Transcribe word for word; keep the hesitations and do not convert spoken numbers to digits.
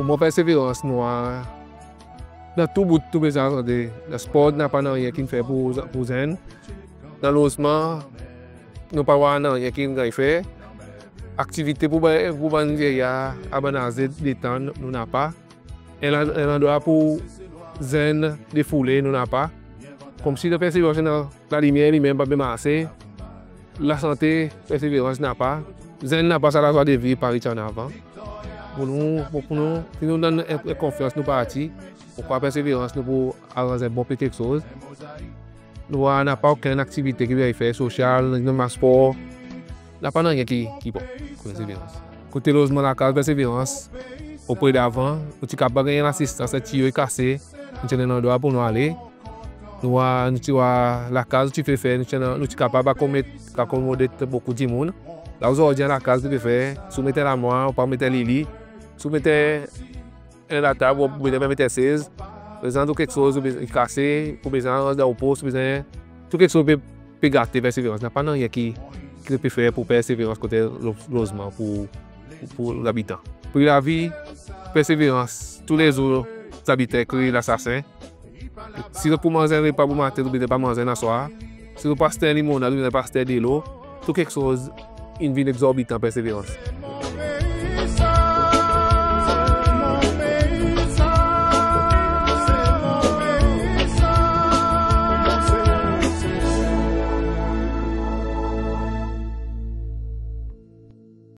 Mon Perseverance, nou war dan tou bout, tou bezwen sante. Dan spor, napa nanryen ki'n fer pour, pour zenn. Dan lozman, nou pa war nanryen ki'n ganny fer. Aktivite pour bann, pour bann vyeyar, a bann aze detann, nou napa. En, en landrwa pour zenn defoule, nou napa. Konmsi dan Perseverance, lalime li menm pa pe marse. Lasante, Perseverance napa. Zenn napa sa lazwa de viv parey ti annan avan. Pour nou, pour, pour nou, si nou donn en, en konfyans nou parti, mon krwar Perseverance nou pou aranz en bon pe keksoz. Nou war napa okenn aktivite ki pe ganny fer sosyal, dan spor. Napa nanryen ki, ki bon pour Perseverance. Kote lozman, lakaz Perseverance, opre davan, nou ti kapab ganny lasistans, en tiyo i kase, nou ti annan en landrwa pour nou ale. Nou war, nou ti war lakaz, nou ti pe fer, nou ti annan, nou ti kapab akomodet, akomodet bokou dimoun. La ozordi, en lakaz nou pe fer, si ou met en larmwar, ou pa met en lili, si ou met en, en latab, ou bezwen met en sez, prezan tou keksoz ou bezwen kase, ou bezwen aranz dan ou pos, ou bezwen, tou keksoz pe, pe gate Perseverance. Napa nanryen ki, ki pe fer pour Perseverance kote lo-, lozman pour, pour, pour zabitan. Pri lavi, Perseverance, toulezour zabitan i kriy lasasen. Si zot pou manz en repa bomaten, zot bezwen pa manz en aswar. Si zot pou aste en limonad, zot bezwen pa aste delo. Tou keksoz in vin egzorbitan Perseverance.